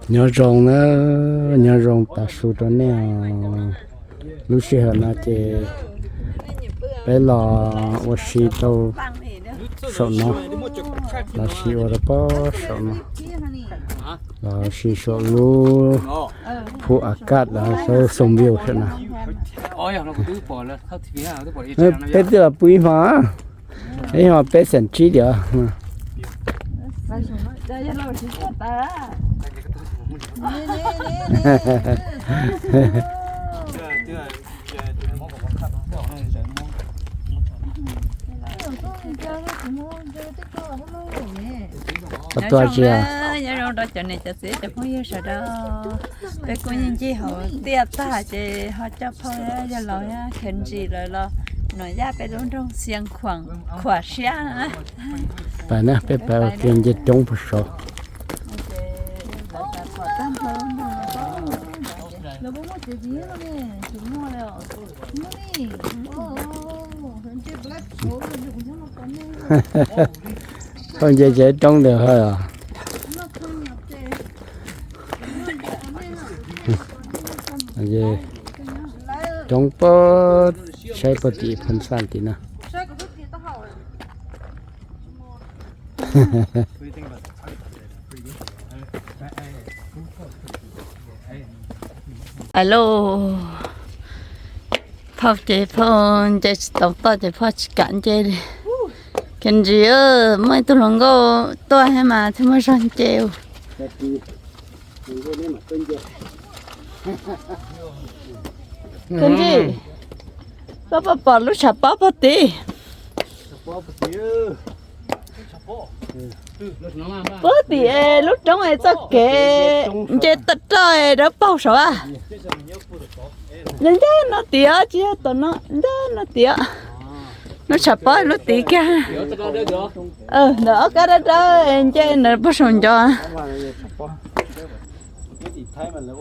Nyob zoo na, nyob zoo tav su rau nej os. Lub sij hawm no ces peb los ua si rau saum no, los si ua rau pob saum no, los si saum lub phu a kaj los rau xoo view saum no. Peb twb los pw ib hmo, ib hmo peb xeem tsib diam. Nyob zoo na, nyob zoo rau cov niam cov txiv cov phooj ywg sawv daws. Peb kuj yeej ncig hauv tiaj tag ces ho coj phauj yawg laus thiab Khev Ntsis lawv los nov yaj peb lub nroog Xia Khuam khuam siab na. Pais na, peb pais ua ke nce roob puag saud. Phauj nce tsev roob ntawd hos. Roob puag, saib puag tim Phoos Xaj tim no. Alo, phauj ces phauj nce tsis tau toj ces phauj tsis kam nce li. Khev Ntsis, muaj ib tug hluas nkauj tuaj thiab mas thiaj muaj zog nce. Khev Ntsis, koj puas pom lub tshav pob puag tid? Puag tim lub roob es txoj kev nce toj roj es dawb paug saud a. Ncaj no tiag, tsis yog tom no, ncaj no tiag. Lub tshav pob lub tid kiag. Ntawm ob kab dawb dawb nce ntawd puag saum ncov.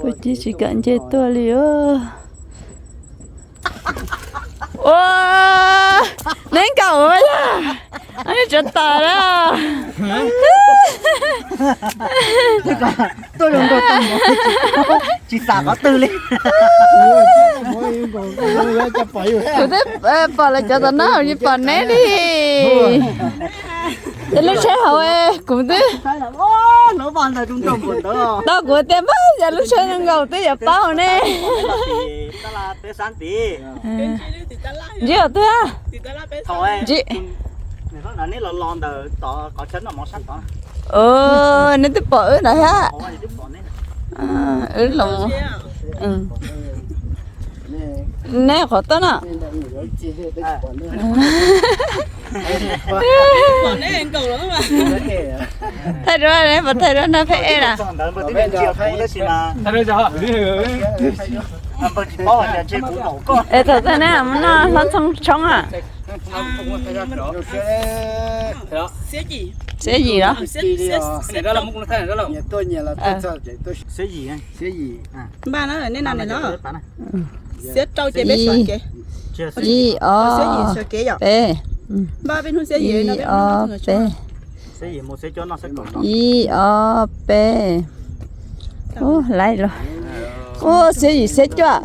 Puag tib tsis kam nce tuaj li os. Ua, neb nkaum ua yog, neb tsuav tom na. Tuaj zoo nkauj tag npaum, tsis xam qhov twg li. Kuv twb pom lawv cov tom no, tsis pom neb li. Ces lub tsheb hauv kuv twb, tau kuv tias npab yog lub tsheb zoo nkaus twb yuav paub ne. Ntsib os twg? Ntsib. Neb twb pom wb ntawd thiab. Wb los, neb qhov tuaj no. Thaij duab, pov thaij duab nrog peb eb na. Es thaum twg neb mus noj hlob Ntxhoo Tshoob a? Xiab Yim los? Ib, ob, peb. Ib, ob, peb. Ib, ob, peb. Ub, laib los. Ub, xiab yim xiab cuaj.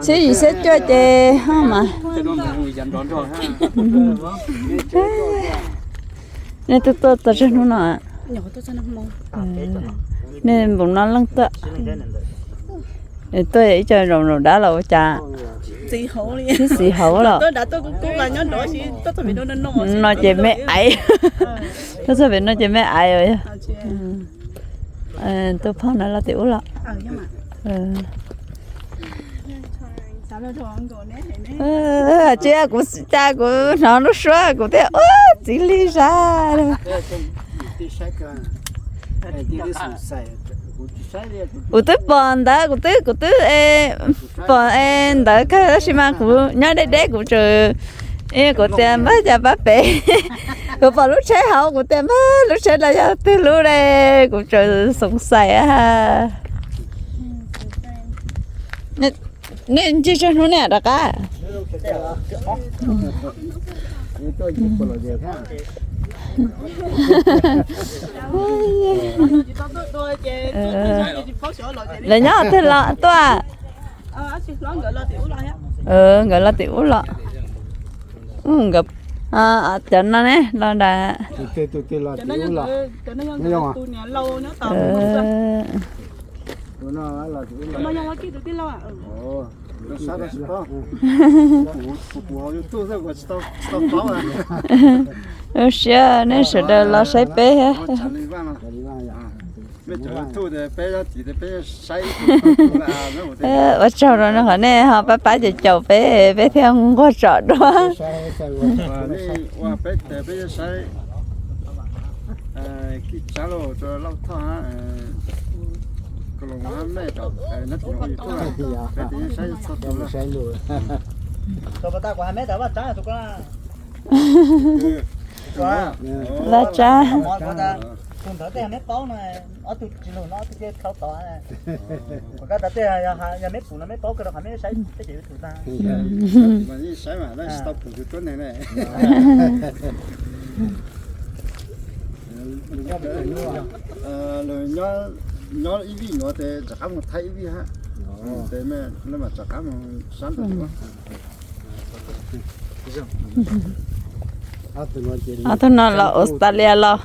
Xiab yim xiab cuaj ces ho mas. Nej twb tuaj txog tsawg hnub no? Nej npaum no leej tuaj. Tuaj ib co zaum zaum dab los ua cas? Tib xiv hauv los? No ces me aiv. Tuaj txog pem no ces me aiv os yog. Tus phauj na los tim ub los. Tsis, kuv cas kuv hnov lub suab kuv thiaj ua txiv li zaj. Kuv twb pom ntawd, kuv twb, kuv twb pom ntawd kawg tab sis mas kuv nyob deb deb kuv tseem, kuv tias npab cas pab pem. Kuv pom lub tsheb hauv kuv tias npab lub tsheb no yog twg lub le, kuv tseem xoov xais. Nej ncig tsawg hnub ne rov qab? Lawv nyob twg los tuaj? Nkawd los tim ub los. Cov no ne los nram. Lub siab nej sawv daws los saib peb. Ua tsaug rau qhov nej ho pab pab caum caum peb, peb thiaj nquag tsom dua. Vaj Tsab. Tus ntawd tej yog meb paub no, ob tug tsis lug no ob tug thiaj thau tod. Kuv kab tas tej yog meb pum no meb paub kawg rau qhov meb saib peb cov YouTube tag. Yeej saib mas tsis tau pum tus tuab neeg ne. Lawv nyob ib vij nuav tes rov qab mus Thaib ib vij hab. Tes lawv mam rov qab mus sab ntawd. Ob tug no los Australia los.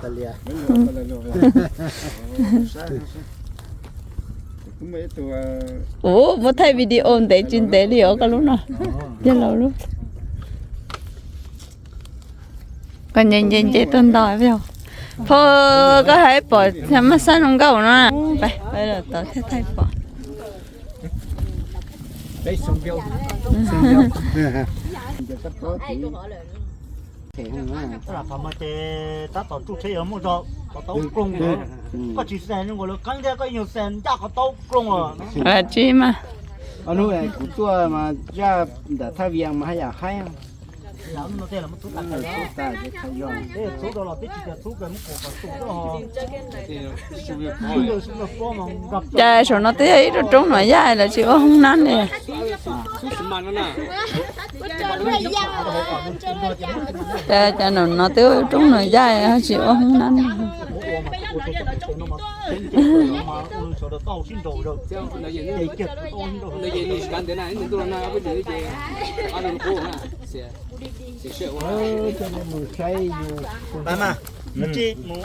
Ua muab thaij video ntev tsis ntev li os koj lub no. Yog laus lub. Koj nce nce nce tuaj nto. Phauj, koj hais pom maj xab zoo nkauj no. Tod thiaj thaij pom. Qhov no ces tab tom tsuj tsheb yuav muaj zog qhov taub ploog. Koj tsis xes zoo nkaus lawv qeeb thiab koj yeej xes ncaj qhov taub ploog os. Tsis mas. Ob hnub kuv tuaj mas zaj ntawm thaj vias mas haj yam haib. Cas saum no twb yog ib roob nuam yaj lawv tsis ua hoob nab li. Cas, cas no twb ua roob nuam yaj tsis ua hoob nab li.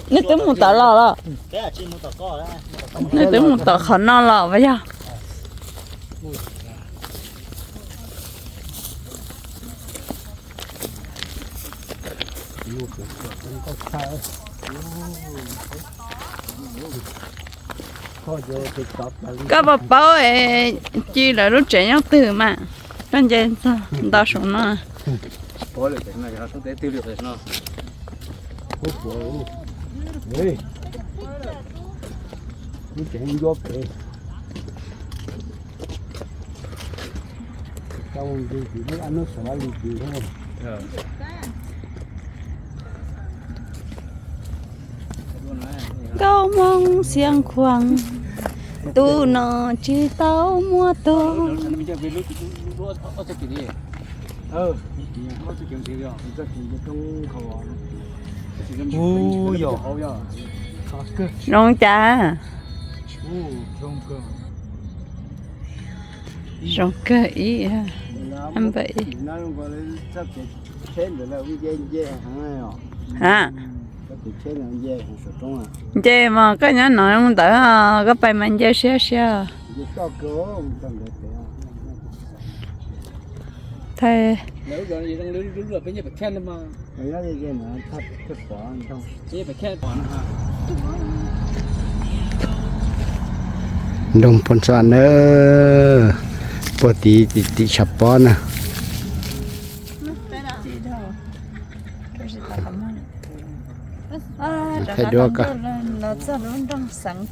Nej twb mus tom los los? Nej twb mus tom qhov no los puas yog? Koj puas paub Ci lawv lub tsev nyob twg mas? Koj nce txog nto saum no. Nkauj Hmoob Xiav Khuam, tus no tsis tau muaj tug. Zoo cas? Zoo kawg ib, npawg ib. Ha, nce mas koj nyob no ntawd, koj pais mas nce siab siab. Thaij. Nroog Phoos Tso na, puag tim tim tshav pob na. Thaij duab koj.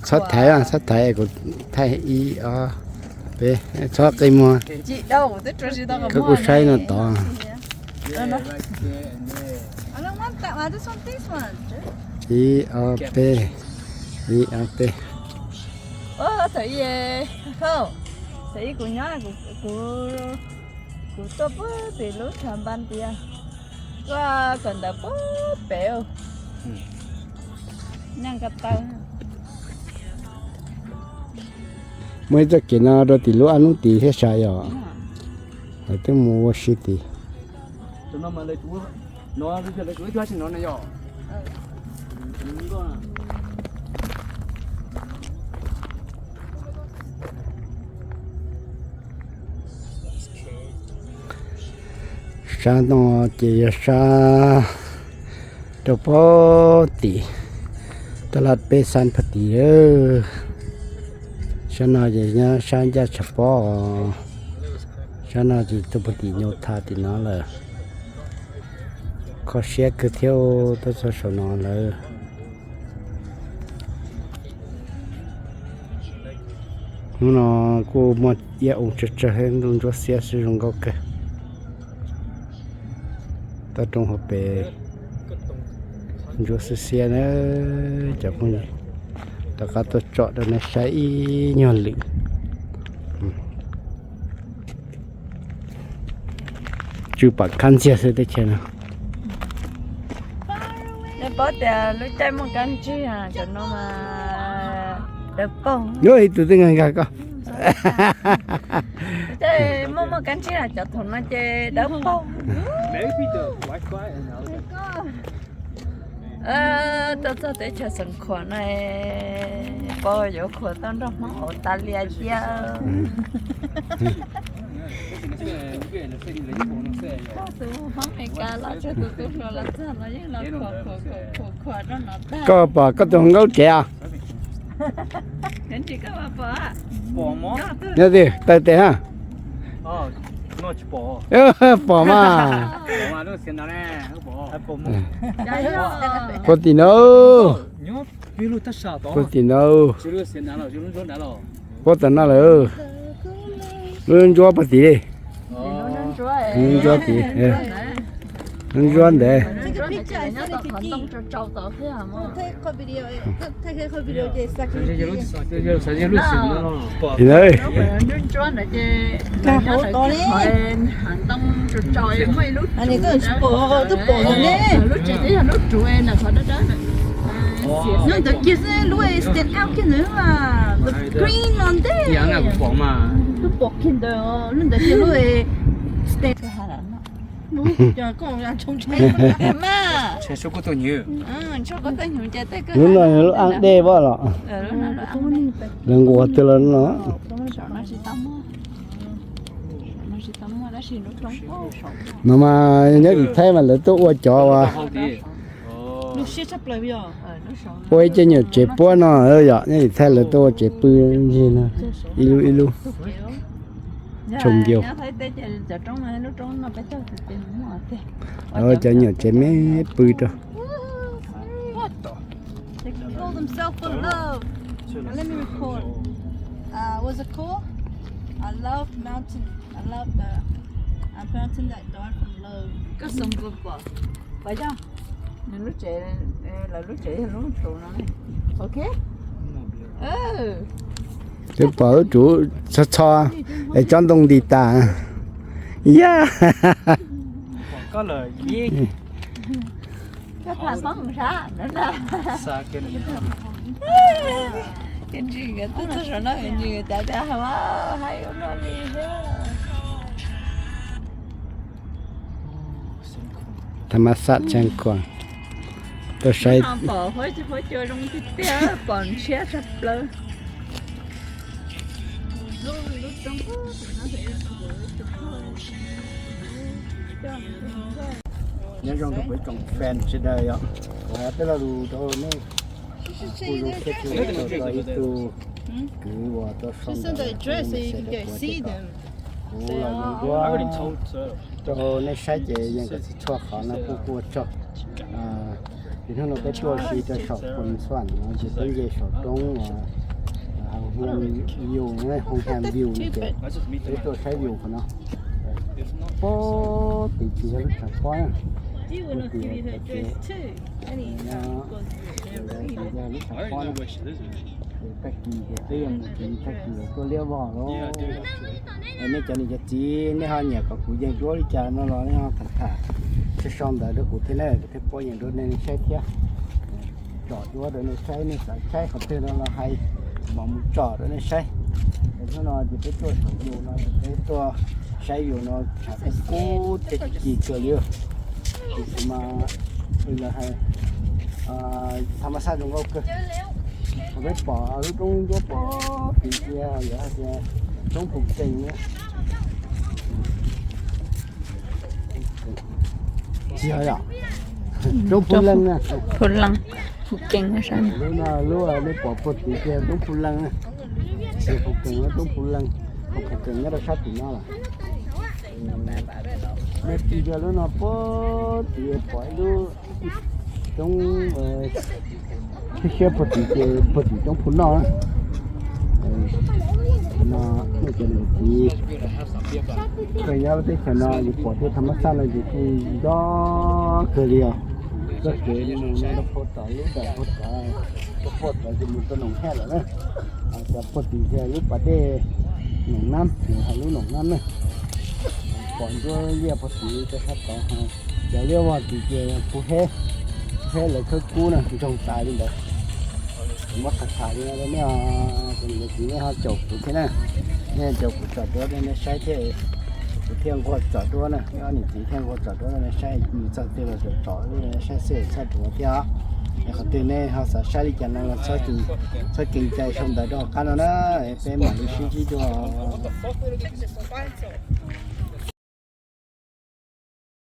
Txhob thaiv, txhob thaiv, kuv thaij ib ob peb, txhob qi muag. Koj kuj saib no tod. Ib ob peb, ib ob peb. Thaum ub kuv nyob, kuv tuaj puag tim lub tshav npas tias, tuaj kawm ntawv puag pem. Muaj ib txoj kev no rau tim lub ab nub tid thiab sav yom. Lawv twb mus ua si tid. Sab no ces yog sab rau pem tim taj laj peb xab pem tim. Sab no ces nyob sab ncaj tshav pob. Sab no ces tuaj pem tim nyuj tha tim no lawm. Kho siab kawg thiab, tuaj txog saum no lawm. Hnub no kuj muaj ib oo tsawg tsawg thiab, ntuj ntsuab xiab xwb zoo nkauj kawg. Toj roob hauv pes ntsuab xiab xiab na. Cov phooj ywg, rov qab tuaj tsom rau nej saib ib nyuag lwm. Tsw pam kab ntxiag xwb teb chaws no. Nej paub tias lub caij muaj kab ntsig, cov no mas dawb paug. Ib tug twb nkag nkag koj. Caij muaj muaj kab ntsig, cov thaum no ces dawb paug. Tuaj txog teb chaws Xeev Khuam no, paub yuav khuam tau nrog Hmoob Australia cia. Tus Hmoob Amelikas los txog tus tub hluas los txog los yeej los khuam khuam khuam khuam khuam rau no tag. Koj pom koj tus hluas nkauj tsev os? Nyob twg taw tes ha? Pom mas. Puag tim no. Puag tim no. Puag tom no lawm. Lub ntsuab puag tim li. Lub ntsuab tim. Lub ntsuab ntawd. Tim ntawd. Lub ntawd kiag xwb, lub stand out kiag ntawd mas, the green no ntej. Lub pom kiag ntawd, lub ntawd kiag lub stand. Lub no lub ab dej pom los. Lawv nquas twg los no. No mas nyob tim Thaib mas lawv tuaj ua cov uas ua ib cov nyuam tsev puab no yom, nyob tim Thaib lawv tuaj ua tsev pw ncig no, ib lub ib lub. Tshoo nkiu. Cov nyuam tsev me pw rau. They call themselves for love. Now let me record. Uh, what's it called? I love mountain. I love the uh, mountain that died from love. Koj xoo pom, pom yog nws lub tsev, lawv lub tsev yog lub tsuv no. Ok. Twb pom lub tsuv txho txho es tsob ntoo nti tas. Yaj. Koj tham Hmoob sav. Ces ntsis nkawd twb txog saum no, ntsis nkawd cav tias hais ua no li thiab. Tha mas xaj tshee khuam, tuaj saib. Pom huab cua zoo tiag tiag, pom ntshiab tshaj plaws. Nyob zoo rau kuv ib tsoom fan sawv daws yom, kuv hais tej lo lus rau nej, kuv zoo siab tshaj plaws tau ib tug kwv uas tuaj so ntawv, kuv los zoo duab rau nej saib ces yeej kom txhua qhov no kuj ua tsaug. Ces hnub no peb tuaj si rau saum Phoos Xuam no ces peb nce saum roob uas Hoo Hia View, Hoo Hia View no ces peb tuaj saib view qhov no. Puag tim tsis yog lub tshav pob na, puag tim tod ces yog lub tshav pob na. Ces tag kis ces peb yuav mus tid, tag kis tuaj liab vog lawm. Es nej cov niam cov txiv nej ho nyiam kom kuv yees duab li cas no los nej ho tham tham, sau sau ntawv rau kuv thiab na, kuv thiaj pab yees duab nej saib thiab. tsom duab rau nej saib, nej xav saib qhov twg no los hais, mam mus tsom rau nej saib. Es hnub no ces peb tuaj saum yus no ces peb tuaj saib yus no tshav kub kub thiab ci kawg li. Tiam sis mas pheej yog hais thab mab xaj zoo nkauj kawg. Thaum peb pom lub roob ncuab pem tim cia yog hais tias roob Phu Kees na. Tsis yog, roob Phu Leej na. Phu Leej, Phu Kees. Lub no lub nej pom puag tim cia roob Phu Leej na. Tsis yog Phu Kees, roob Phu Leej. Phu Kees nyob rau sab tim no lawm. Nej tig cia lub no puag tim pom ib lub roob siab siab puag tim ces puag tim roob Phu Noj na. No nej cov niam txiv, peb nyob lub teb chaws no yus pom tej thab mab xaj no ces kuj nco kawg li os. Txoj kev no rau puag tom lub dawm puag tod, rau puag tod ces mus rau Noom Haj lawm na. Cov puag tim ces lub pas dej Noom Nab, hais lub Noom Nab na. Pom ncuab liaj puag tim rau sab tod, cov liaj vog tim ces Phu Heb, Phu Heb lawv khawb kub na, ntsoog tas li ntawd. Muab qhais qhais li no rau nej, cov niam cov txiv nej ho caum kuv thiab na. Nej caum kuv tsom duab rau nej saib thiab, kuv thiaj nquag tsom duab na, nej ob niam txiv thiaj nquag tsom duab rau nej saib, mus txog twg los caum tsom rau nej saib xwb txhob duav thiab os. Es qhov twg nej ho xav saib li cas no los txhob, txhob keev cai sau ntawv rau hauv qab no na, peb mam li sib ntsib dua.